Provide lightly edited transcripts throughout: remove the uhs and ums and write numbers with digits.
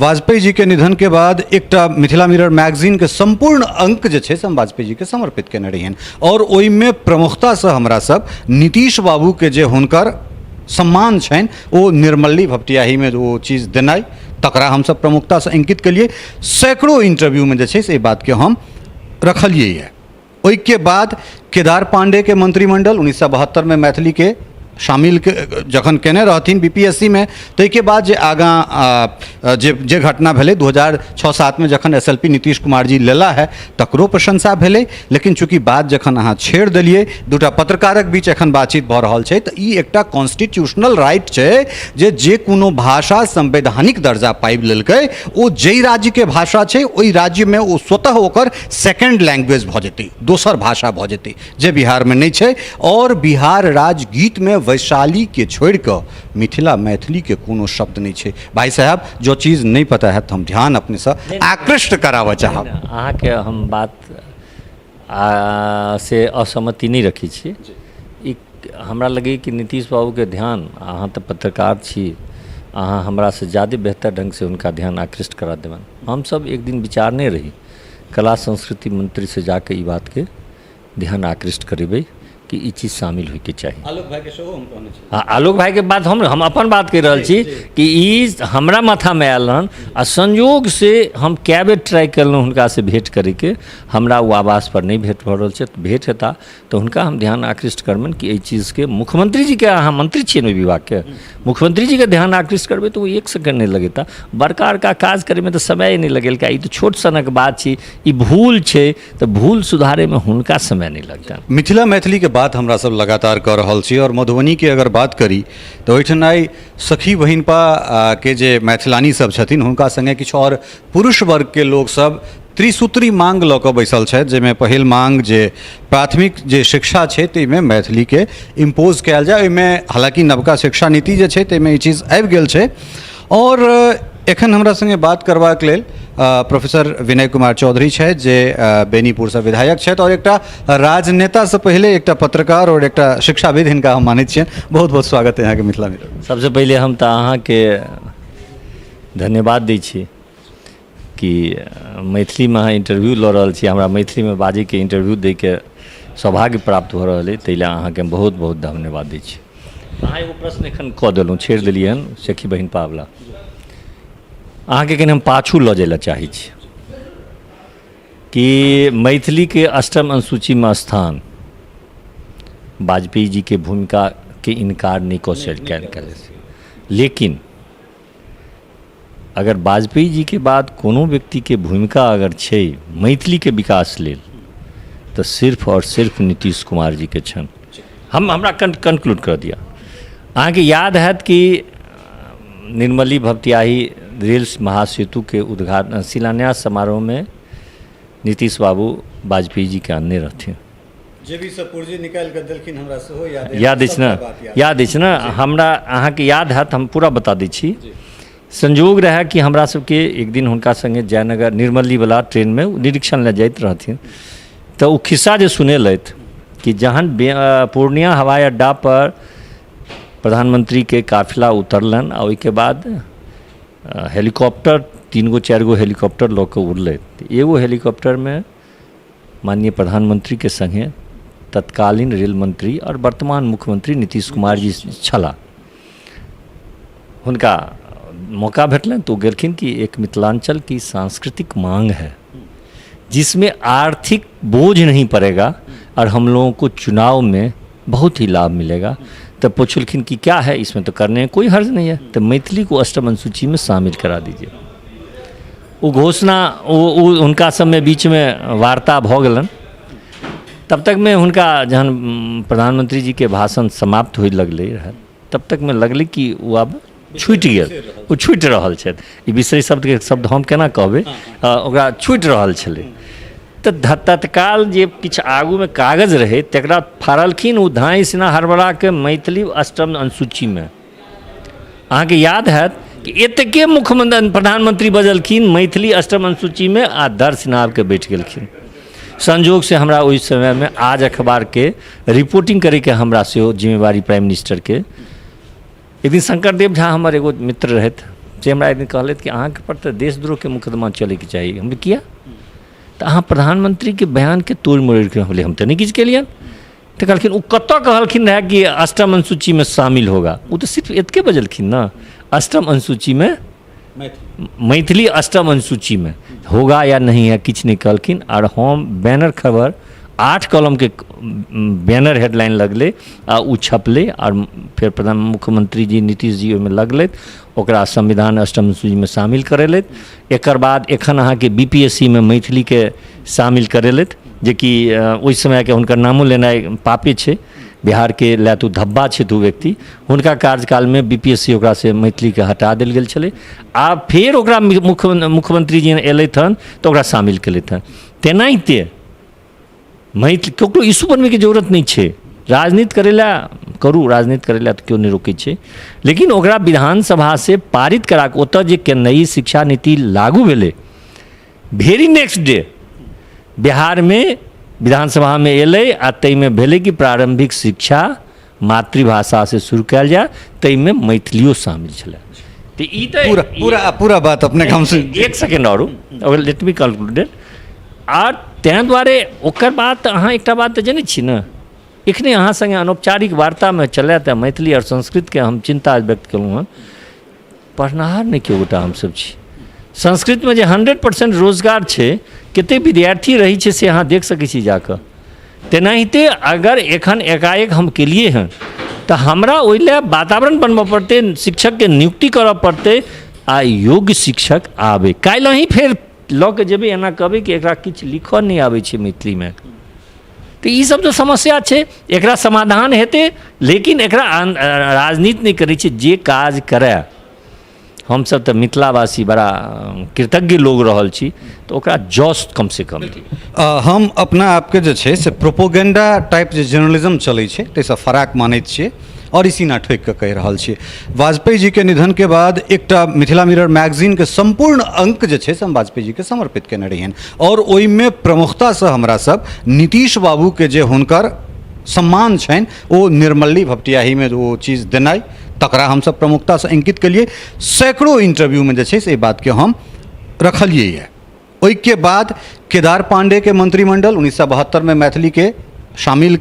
वाजपेयी जीके निधनके बाद एकटा मिथिला मिरर मैगजीनके सम्पूर्ण अंक जे छै से हम वाजपेयी जीके समर्पित केने रहियनि आओर ओहिमे प्रमुखतासँ हमरा सब नीतीश बाबूके जे हुनकर सम्मान छनि ओ निर्मली भपटियाहीमे ओ चीज देनाइ तकरा हमसब प्रमुखतासँ अंकित केलियै। सैकड़ों इंटरव्यूमे जे छै से एहि बातके हम रखलियै यऽ। ओहिके बाद केदार पांडेके मंत्रिमंडल 1972में मैथिलीके शामिल जखन केने रहथिन BPSC मे, ताहिके बाद जे आगाँ जे जे घटना भेलै 2006-7में जखन SLP Nitish Kumar ji लेला है तकरो प्रशंसा भेलै। लेकिन चूँकि बात जखन अहाँ छेड़ देलियै, दूटा पत्रकारक बीच एखन बातचीत भऽ रहल छै, तऽ ई एकटा कॉन्स्टिट्यूशनल राइट छै जे जे कोनो भाषा संवैधानिक दर्जा पाबि लेलकै ओ जाहि राज्यके भाषा छै ओहि राज्यमे ओ स्वतः ओकर सेकेंड लैंग्वेज भऽ जेतै, दोसर भाषा भऽ जेतै, जे बिहारमे नहि छै। आओर बिहार राज्य गीतमे वैशालीके छोड़ि कऽ मिथिला मैथिलीके कोनो शब्द नहि छै। भाई साहब, जो चीज़ नहीं पता है तो हम ध्यान अपने से आकृष्ट कराबऽ चाहब। अहाँके हम बात से असहमति नहि रखै छी। ई हमरा लगैए कि नीतीश बाबूके ध्यान, अहाँ तऽ पत्रकार छी, अहाँ हमरासँ ज्यादे बेहतर ढङ्गसँ हुनका ध्यान आकृष्ट करा देबनि। हमसब एक दिन विचारने रही कला संस्कृति मन्त्रीसँ जाकऽ ई बातके ध्यान आकृष्ट करेबै कि ई चीज शामिल होइके चाही। आलोक भाईके सेहो हम कहने छी। हँ, आलोक भाईके बात हम अपन बात कहि रहल छी कि ई हमरा माथामे आयल हन आ संयोगसँ हम कए बेर ट्राइ केलहुँ हुनकासँ भेँट करैके, हमरा ओ आवासपर नहि भेँट भऽ रहल छै। भेँट हेता तऽ हुनका हम ध्यान आकृष्ट करबनि कि एहि चीजके मुख्यमंत्री जीके, अहाँ मंत्री छियै ने ओहि विभागके, मुख्यमंत्री जीके ध्यान आकृष्ट करबै तऽ ओ एक सेकेंड नहि लगेता। बड़का बड़का काज करैमे तऽ समय नहि लगेलकै, ई तऽ छोट सनक बात छी, ई भूल छै तऽ भूल सुधारैमे हुनका समय नहि लगतनि। मिथिला मैथिलीके बात हमरा सब लगातार कऽ रहल छी आओर मधुबनीके अगर बात करी तऽ ओहिठाम आइ सखी बहिनपा के जे मैथिलानी सब छथिन हुनका सङ्गे किछु आओर पुरुष वर्गके लोकसब त्रिसूत्री मांग लऽ कऽ बैसल छथि, जाहिमे पहिल मांग जे प्राथमिक जे शिक्षा छै ताहिमे मैथिलीके इम्पोज कयल जाय। ओहिमे हालाँकि नवका शिक्षा नीति जे छै ताहिमे ई चीज आबि गेल छै। आओर एखन हमरा सङ्गे बात करबाक लेल प्रोफेसर विनय कुमार चौधरी छथि जे बेनीपुरसँ विधायक छथि आओर एकटा राजनेतासँ पहिले एकटा पत्रकार आओर एकटा शिक्षाविद हिनका हम मानै छियनि। बहुत बहुत स्वागत है अहाँके मिथिला मिरर। सबसँ पहिले हम तऽ अहाँके धन्यवाद दै छी कि मैथिलीमे अहाँ इंटरव्यू लऽ रहल छी, हमरा मैथिलीमे बाजैके इंटरव्यू दैके सौभाग्य प्राप्त भऽ रहल अइ, ताहि लए अहाँके हम बहुत बहुत धन्यवाद दै छी। अहाँ एगो प्रश्न एखन कऽ देलहुँ, छेड़ देलियै हन सखी बहिन पावला, अहाँके कनि हम पाछू लऽ जाय लए चाहै छी कि मैथिलीके अष्टम अनुसूचीमे स्थान वाजपेयी जीके भूमिकाके इनकार नहि कऽ सकल, लेकिन अगर वाजपेयी जीके बाद कोनो व्यक्तिके भूमिका अगर छै मैथिलीके विकास लेल तऽ सिर्फ आओर सिर्फ नीतीश कुमार जीके छनि। हम हमरा कन्क्लूड कर दिअ। अहाँके याद हैत कि निर्मली भपटियाही रेल महासेतुके उद्घाटन शिलान्यास समारोहमे नीतीश बाबू वाजपेयी जीके आनने रहथिन। जेबी से पुर्जी निकालि कऽ देलखिन, हमरा सेहो याद अछि। याद अछि ने? याद अछि ने? हमरा अहाँके याद हैत, हम पूरा बता दै छी। संयोग रहए कि हमरा सबके एक दिन हुनका सङ्गे जयनगर निर्मलीवला ट्रेनमे निरीक्षण लए जाइत रहथिन तऽ ओ खिस्सा जे सुनेलथि कि जहन पूर्णिया हवाई अड्डा पर प्रधानमंत्रीके काफिला उतरलनि आ ओहिके बाद हेलीकॉप्टर 3 गो 4 गो हेलीकॉप्टर लऽ कऽ उड़लै, एगो हेलीकॉप्टरमे माननीय प्रधानमंत्री के संगे तत्कालीन रेल मंत्री और वर्तमान मुख्यमंत्री नीतीश कुमार जी छलाह। हुनका मौका भेटलनि तो गेलखिन कि एक मिथिलांचल की सांस्कृतिक मांग है जिसमें आर्थिक बोझ नहीं पड़ेगा और हम लोगों को चुनाव में बहुत ही लाभ मिलेगा। तब पूछलखिन कि क्या है इसमें, तो करने में कोई हर्ज नहीं है, तो मैथिली को अष्टम अनुसूची में शामिल करा दीजिए। ओ घोषणा ओ हुनका सबमे बीचमे वार्ता भऽ गेलनि। तब तकमे हुनका जहन प्रधानमंत्री जीके भाषण समाप्त होइ लगलै रहए तब तकमे लगलै कि ओ आब छुटि गेल, ओ छुटि रहल छथि। ई बिसरै शब्दके शब्द हम केना कहबै, ओकरा छुटि रहल छलै। तऽ तत्काल जे किछु आगूमे कागज रहै तकरा फाड़लखिन, ओ धाँइ सिना हड़बड़ाके मैथिली अष्टम अनुसूचीमे। अहाँके याद हैत कि एतके मुख्यमंत्री प्रधानमंत्री बजलखिन मैथिली अष्टम अनुसूचीमे आ दर्शन आबिके बैठ गेलखिन। संजोगसँ हमरा ओहि समयमे आज अखबारके रिपोर्टिंग करैके हमरा सेहो जिम्मेवारी प्राइम मिनिस्टरके। एक दिन शंकरदेव झा हमर एगो मित्र रहथि, से हमरा एक दिन कहलथि कि अहाँके पर तऽ देशद्रोहके मुकदमा चलैके चाही। हम किया? तऽ अहाँ प्रधानमंत्रीके बयानके तोड़ि मरोड़ि कऽ। हम तऽ नहि किछु केलियनि। तऽ कहलखिन ओ कतऽ कहलखिन रहए कि अष्टम अनुसूचीमे शामिल होगा? ओ तऽ सिर्फ एतके बजलखिन ने, अष्टम अनुसूचीमे मैथिली अष्टम अनुसूचीमे होगा या नहीं है, किछु नहि कहलखिन। आओर हम बैनर खबर 8 कलमके बैनर हेडलाइन लगलै आ ओ छपलै, आओर फेर प्रधान मुख्यमंत्री जी नीतीश जी ओहिमे लगलथि, ओकरा संविधान अष्टम अनुसूचीमे शामिल करेलथि। एकर बाद एखन अहाँके BPSC मे मैथिलीके शामिल करेलथि, जेकि ओहि समयके हुनकर नामो लेनाइ पापे छै बिहारके लए, तऽ ओ धब्बा छथि ओ व्यक्ति। हुनका कार्यकालमे BPSC ओकरासँ मैथिलीके हटा देल गेल छलै, आब फेर ओकरा मुख्यमंत्री जी एलथि हन तऽ ओकरा शामिल केलथि हन। तेनाहिते मैथिली ककरो इशू बनबैके जरूरत नहि छै। राजनीति करै लए करू, राजनीति करै लए तऽ केओ नहि रोकै छै, लेकिन ओकरा विधानसभासँ पारित करा कऽ ओतऽ जे नई शिक्षा नीति लागू भेलै, भेरी नेक्स्ट डे बिहारमे विधानसभामे एलै आ ताहिमे भेलै कि प्रारम्भिक शिक्षा मातृभाषासँ शुरू कयल जाय, ताहिमे मैथिलियो शामिल छलै। तऽ ई तऽ पूरा पूरा पूरा बात अपने हम एक सेकेंड आरो, let me concluded. आर ताहि दुआरे ओकर बाद तऽ अहाँ एकटा बात तऽ जनै छी ने, एखने अहाँ सङ्गे अनौपचारिक वार्तामे चलए तऽ मैथिली आओर संस्कृतके हम चिन्ता व्यक्त केलहुँ हँ। पढ़निहार नहि केओ गोटा हमसभ छी। संस्कृतमे जे 100% रोजगार छै, कतेक विद्यार्थी रहै छै से अहाँ देख सकै छी जाकऽ। तेनाहिते अगर एखन एकाएक हम केलिए हँ तऽ हमरा ओहि लए वातावरण बनबऽ पड़तै, शिक्षकके नियुक्ति करऽ पड़तै आ योग्य शिक्षक आबै। काल्हि अहीँ फेर लऽ कऽ जेबै, एना कहबै कि एकरा किछु लिखऽ नहि आबै छै मैथिलीमे, तऽ ई सब तऽ समस्या छै, एकरा समाधान हेतै, लेकिन एकरा राजनीति नहि करै छै जे काज करय। हमसब तऽ मिथिलावासी बड़ा कृतज्ञ लोग रहल छी, तऽ ओकरा जस कमसँ कम दी। हम अपना आपके जे छै से प्रोपोगेंडा टाइप जे जर्नलिज्म चलै छै ताहिसँ फराक मानैत छियै आओर ई सीना ठोकि कऽ कहि रहल छी। वाजपेयी जीके निधनके बाद एकटा मिथिला मिरर मैगजीनके सम्पूर्ण अंक जे छै से हम वाजपेयी जीके समर्पित केने रहियनि आओर ओहिमे प्रमुखतासँ हमरा सब नीतीश बाबूके जे हुनकर सम्मान छनि ओ निर्मली भपटियाहीमे ओ चीज देनाइ, तकरा हमसब प्रमुखतासँ अंकित केलियै। सैकड़ो इंटरव्यूमे जे छै से एहि बातके हम रखलियै यऽ। ओहिके बाद केदार पांडेके मंत्रिमंडल 1972मे मैथिलीके शामिल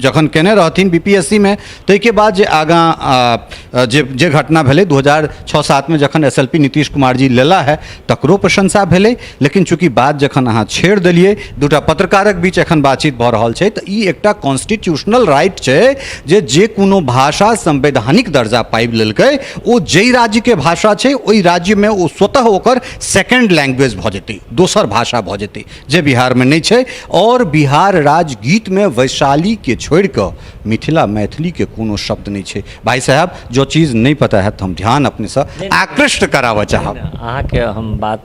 जखन केने रहथिन BPSC मे, ताहिके बाद जे आगाँ जे जे घटना भेलै 2006-7मे जखन SLP Nitish Kumar ji लेला है, तकरो प्रशंसा भेलै। लेकिन चूँकि बात जखन अहाँ छेड़ देलियै, दूटा पत्रकारक बीच एखन बातचीत भऽ रहल छै, तऽ ई एकटा कॉन्स्टिट्यूशनल राइट छै जे जे कोनो भाषा संवैधानिक दर्जा पाबि लेलकै ओ जाहि राज्यके भाषा छै ओहि राज्यमे ओ स्वतः ओकर सेकेंड लैंग्वेज भऽ जेतै, दोसर भाषा भऽ जेतै, जे बिहारमे नहि छै। आओर बिहार राज्य गीतमे वैशालीके छोड़ि कऽ मिथिला मैथिलीके कोनो शब्द नहि छै। भाई साहब, जो चीज़ नहीं पता है तो हम ध्यान अपने से आकृष्ट कराबऽ चाहब। अहाँके हम बात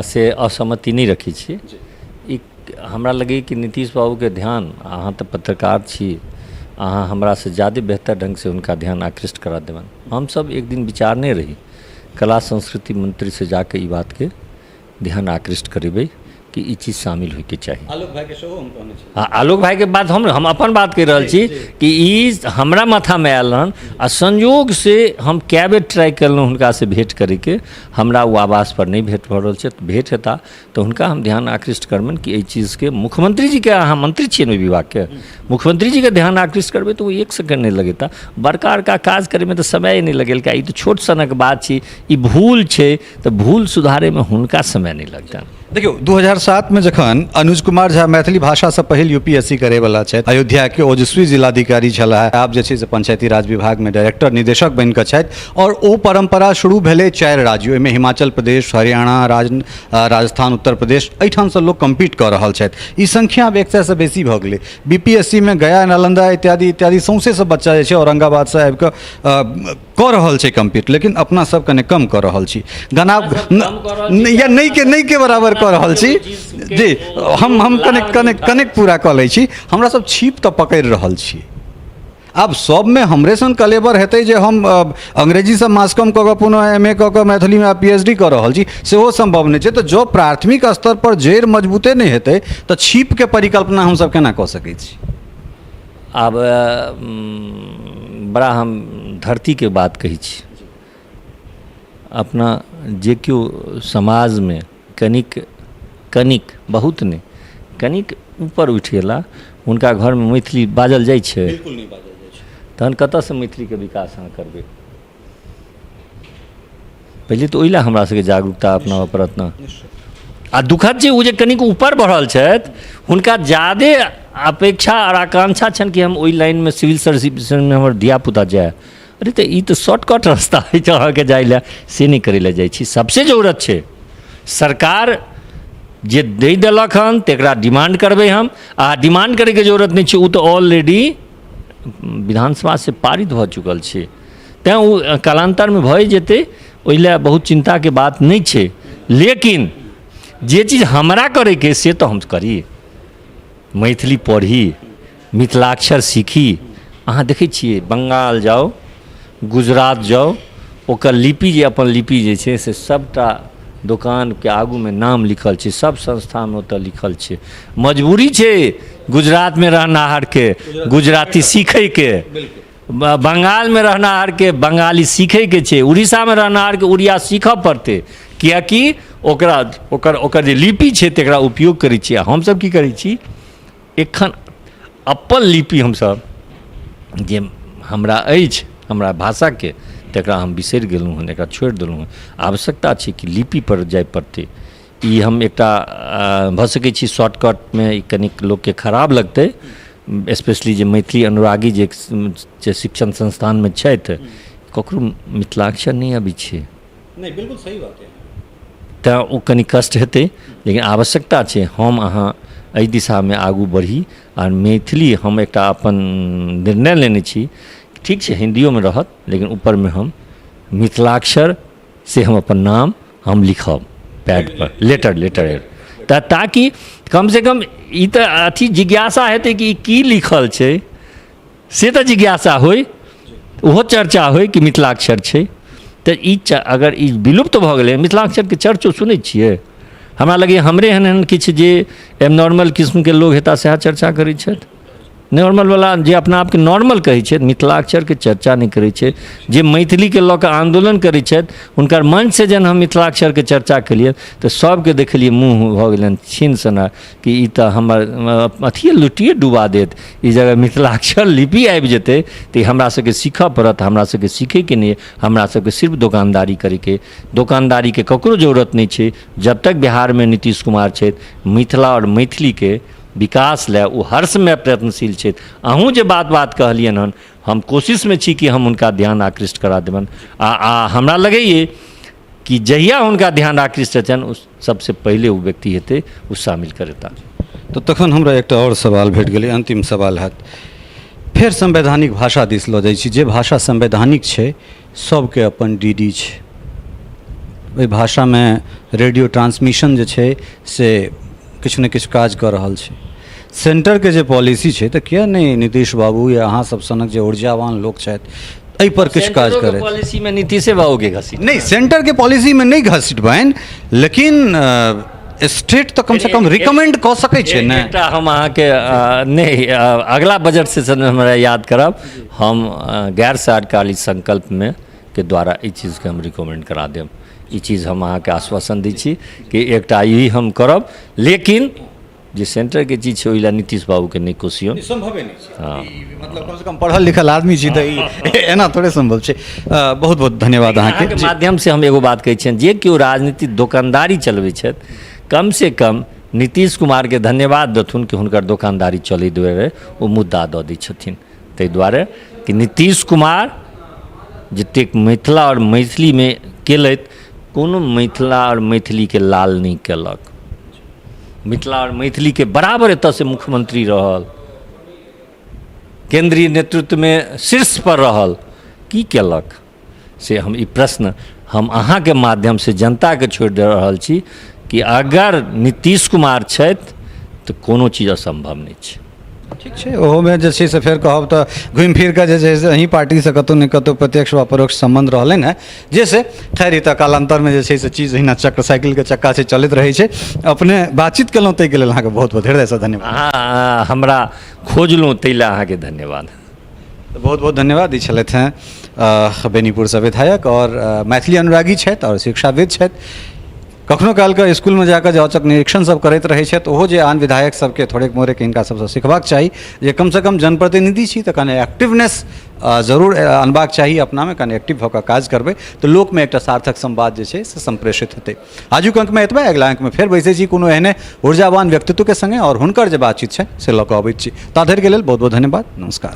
से असहमति नहि रखै छी। ई हमरा लगैए कि नीतीश बाबूके ध्यान, अहाँ तऽ पत्रकार छी, अहाँ हमरासँ ज्यादे बेहतर ढङ्गसँ हुनका ध्यान आकृष्ट करा देबनि। हमसब एक दिन विचारने रही कला संस्कृति मंत्रीसँ जाकऽ ई बातके ध्यान आकृष्ट करेबै कि ई चीज शामिल होइके चाही। आलोक भाईके सेहो हम कहने छी। हँ, आलोक भाईके बात हम अपन बात कहि रहल छी कि ई हमरा माथामे आयल हन आ संयोगसँ हम कए बेर ट्राइ केलहुँ हुनकासँ भेँट करैके, हमरा ओ आवासपर नहि भेँट भऽ रहल छै। भेँट हेता तऽ हुनका हम ध्यान आकृष्ट करबनि कि एहि चीजके मुख्यमंत्री जीके, अहाँ मंत्री छियै ने ओहि विभागके, मुख्यमंत्री जीके ध्यान आकृष्ट करबै तऽ ओ एक सेकेंड नहि लगेता। बड़का बड़का काज करैमे तऽ समय नहि लगेलकै, ई तऽ छोट सनक बात छी, ई भूल छै तऽ भूल सुधारैमे हुनका समय नहि लगतनि। देखियौ, 2007 मे जखन अनुज कुमार झा मैथिली भाषासँ पहिल UPSC करैवला छथि, अयोध्याके ओजस्वी जिलाधिकारी छलाह, आब जे छै से पंचायती राज विभागमे डायरेक्टर निदेशक बनि कऽ छथि, आओर ओ परम्परा शुरू भेलै 4 राज्य, ओहिमे हिमाचल प्रदेश, हरियाणा, राजस्थान, उत्तर प्रदेश, एहिठामसँ लोक कम्पीट कऽ रहल छथि। ई संख्या आब 100सँ बेसी भऽ गेलै। BPSC मे गया, नालंदा इत्यादि इत्यादि सौँसे सब बच्चा जे छै औरंगाबादसँ आबि कऽ कऽ रहल छै कम्पीट, लेकिन अपना सब कने कम कऽ रहल छी, गना या नहि के नहि के बराबर कऽ रहल छी। जी, हम कने कने कनेक पूरा कऽ लै छी। हमरा सब छिप तऽ पकड़ि रहल छी। आब सबमे हमरे सन कलेबर हेतै जे हम अंग्रेजीसँ मास कम कऽ कऽ पुनः MA कऽ कऽ मैथिलीमे PhD कऽ रहल छी, सेहो सम्भव नहि छै। तऽ जँ प्राथमिक स्तरपर जड़ि मजबूते नहि हेतै तऽ छिपके परिकल्पना हमसब केना कऽ सकै छी? आब बड़ा हम धरतीके बात कहै छी। अपना जे केओ समाजमे कनिक कनिक बहुत नहि कनिक ऊपर उठि गेला हुनका घरमे मैथिली बाजल जाइ छै? बिल्कुल नहि बाजल जाइ छै। तहन कतऽसँ मैथिलीके विकास अहाँ करबै? पहिले तऽ ओहि लए हमरा सबके जागरूकता अपनाबऽ पड़त ने। आ दुखद छै ओ जे कनिक ऊपर बढ़ल छथि हुनका जादे अपेक्षा आओर आकांक्षा छनि कि हम ओहि लाइनमे सिविल सर्विसमे हमर धियापुता जाय। अरे तऽ ई तऽ शॉर्टकट रास्ता अछि अहाँके जाय लए, से नहि करै लए जाइ छी। सबसे जरूरत छै सरकार जे दै देलक हन तकरा डिमांड करबै हम, आ डिमांड करैके जरूरत नहि छै, ओ तऽ ऑलरेडी विधानसभासँ पारित भऽ चुकल छै, तैँ ओ कालान्तरमे भए जेतै, ओहि लए बहुत चिन्ताके बात नहि छै। लेकिन जे चीज हमरा करैके से तऽ हम करी, मैथिली पढ़ी, मिथिलाक्षर सीखी। अहाँ देखै छियै बङ्गाल जाउ, गुजरात जाउ, ओकर लिपि जे अपन लिपि जे छै से सभटा दोकानके आगूमे नाम लिखल छै, सभ संस्थामे ओतऽ लिखल छै। मजबूरी छै गुजरातमे रहनाहरके गुजराती सीखैके, बङ्गालमे रहनाहरके बङ्गाली सीखैके छै, उड़ीसामे रहनाहरके उड़िया सीखऽ पड़तै, किएकि ओकरा ओकर ओकर जे लिपि छै तकरा उपयोग करै छियै। हमसभ की करै छी एखन अपन लिपि हमसभ जे हमरा अछि हमरा भाषाके तकरा हम बिसरि गेलहुँ हन, एकरा छोड़ि देलहुँ हन। आवश्यकता छै कि लिपिपर जाय पड़तै। ई हम एकटा भऽ सकै छी शॉर्टकटमे ई कनिक लोकके खराब लगतै, स्पेशली जे मैथिली अनुरागी जे जे शिक्षण संस्थानमे छथि, ककरो मिथिलाक्षर नहि अबै छै। नहि, बिल्कुल सही बात है। तैँ ओ कनि कष्ट हेतै, लेकिन आवश्यकता छै हम अहाँ एहि दिशामे आगू बढ़ी। आर मैथिली हम एकटा अपन निर्णय लेने छी, ठीक छै हिन्दियोमे रहत, लेकिन ऊपरमे हम मिथिलाक्षर से हम अपन नाम हम लिखब पैडपर, लेटर लेटर, तऽ ताकि कमसँ कम ई तऽ अथी जिज्ञासा हेतै कि ई की लिखल छै, से तऽ जिज्ञासा होइ, ओहो चर्चा होइ कि मिथिलाक्षर छै। तऽ ई अगर ई विलुप्त भऽ गेलै, मिथिलाक्षरके चर्चो सुनै छियै? हमरा लगैए हमरे एहन एहन किछु जे एबनॉर्मल किस्मके लोक हेताह सएह चर्चा करै छथि। नॉर्मलवला जे अपना आपके नॉर्मल कहै छथि मिथिलाक्षरके चर्चा नहि करै छै। जे मैथिलीके लऽ कऽ आन्दोलन करै छथि हुनकर मंचसँ जहन हम मिथिलाक्षरके चर्चा केलियै तऽ सभके देखलियै मुँह भऽ गेलनि छीन सना कि ई तऽ हमर अथिए लुटिए डुबा देत। ई जगह मिथिलाक्षर लिपि आबि जेतै तऽ ई हमरा सबके सीखऽ पड़त, हमरा सबके सीखैके नहि, हमरा सबके सिर्फ दोकानदारी करैके। दोकानदारीके ककरो जरूरत नहि छै जब तक बिहारमे नीतीश कुमार छथि। मिथिला आओर मैथिलीके विकास लए ओ हर समय प्रयत्नशील छथि। अहूँ जे बात बात कहलियनि हन, हम कोशिशमे छी कि हम हुनका ध्यान आकृष्ट करा देबनि। आ आ हमरा लगैए कि जहिया हुनका ध्यान आकृष्ट हेतनि ओ सबसँ पहिले ओ व्यक्ति हेतै ओ शामिल करेता। तऽ तखन हमरा एकटा आओर सवाल भेट गेलै, अन्तिम सवाल हैत। फेर संवैधानिक भाषा दिस लऽ जाइ छी। जे भाषा संवैधानिक छै सबके अपन डी डी छै, ओहि भाषामे रेडियो ट्रांसमिशन जे छै से किछु ने किछु काज कऽ रहल छै। सेंटरके जे पॉलिसी छै तऽ किए नहि नीतीश बाबू या अहाँ सब सनक जे ऊर्जावान लोक छथि एहिपर किछु काज करथि? पॉलिसीमे नीतीशे बाबूके घसीट नहि, सेंटरके पॉलिसीमे नहि घसीटबनि, लेकिन स्टेट तऽ कमसँ कम रिकमेंड कऽ सकै छै ने। एकटा हम अहाँके नहि, अगला बजट सेशनमे हमरा याद करब, हम गैर सरकारी संकल्पमे के द्वारा एहि चीजके हम रिकमेंड करा देब। ई चीज हम अहाँके आश्वासन दै छी कि एकटा ई हम करब, लेकिन जे सेंटरके चीज छै ओहि लए नीतीश बाबूके नहि कोसियौ। सम्भवे नहि छै। हँ। मतलब कमसँ कम पढ़ल लिखल आदमी छी तऽ ई एना थोड़े सम्भव छै। बहुत बहुत धन्यवाद अहाँके। अहाँके माध्यमसँ हम एगो बात कहै छियनि, जे केओ राजनीतिक दोकानदारी चलबै छथि कमसँ कम नीतीश कुमारके धन्यवाद देथुन कि हुनकर दोकानदारी चलै दुआरे ओ मुद्दा दऽ दै छथिन। ताहि दुआरे कि नीतीश कुमार जतेक मिथिला आओर मैथिलीमे केलथि, कोनो मिथिला आओर मैथिलीके लाल नहि केलक। मिथिला आओर मैथिलीके बराबर एतऽसँ मुख्यमंत्री रहल, केन्द्रीय नेतृत्वमे शीर्षपर रहल, की केलक से हम ई प्रश्न हम अहाँके माध्यमसँ जनताके छोड़ि दऽ रहल छी कि अगर नीतीश कुमार छथि तऽ कोनो चीज असम्भव नहि छै। ठीक छै, ओहोमे जे छै से फेर कहब तऽ घुमि फिर कऽ जे छै से अहीं पार्टीसँ कतहु ने कतहु प्रत्यक्ष वा परोक्ष सम्बन्ध रहलनि हेँ, जे से खैर ई तऽ कालान्तरमे जे छै से चीज अहिना चक्र साइकिलके चक्का छै चलैत रहै छै। अपने बातचीत केलहुँ ताहिके लेल अहाँके बहुत बहुत हृदयसँ धन्यवाद। अहाँ हमरा खोजलहुँ ताहि लए अहाँके धन्यवाद। बहुत बहुत धन्यवाद। ई छलथि हेँ बेनीपुरसँ विधायक आओर मैथिली अनुरागी छथि आओर शिक्षाविद छथि। कखनो कालके स्कूलमे जाकऽ जे औचक निरीक्षण सब करैत रहै छथि, ओहो जे आन विधायक सबके थोड़ेक मोड़ेक हिनका सबसँ सिखबाक चाही जे कमसँ कम जनप्रतिनिधि छी तऽ कने एक्टिवनेस जरूर अनबाक चाही अपनामे, कने एक्टिव भऽ कऽ काज करबै तऽ लोकमे एकटा सार्थक संवाद जे छै से सम्प्रेषित हेतै। आजुक अङ्कमे एतबे, अगिला अङ्कमे फेर बैसै छी कोनो एहने ऊर्जावान व्यक्तित्वके सङ्गे आओर हुनकर जे बातचीत छै से लऽ कऽ अबैत छी। ता धरिके लेल बहुत बहुत धन्यवाद, नमस्कार।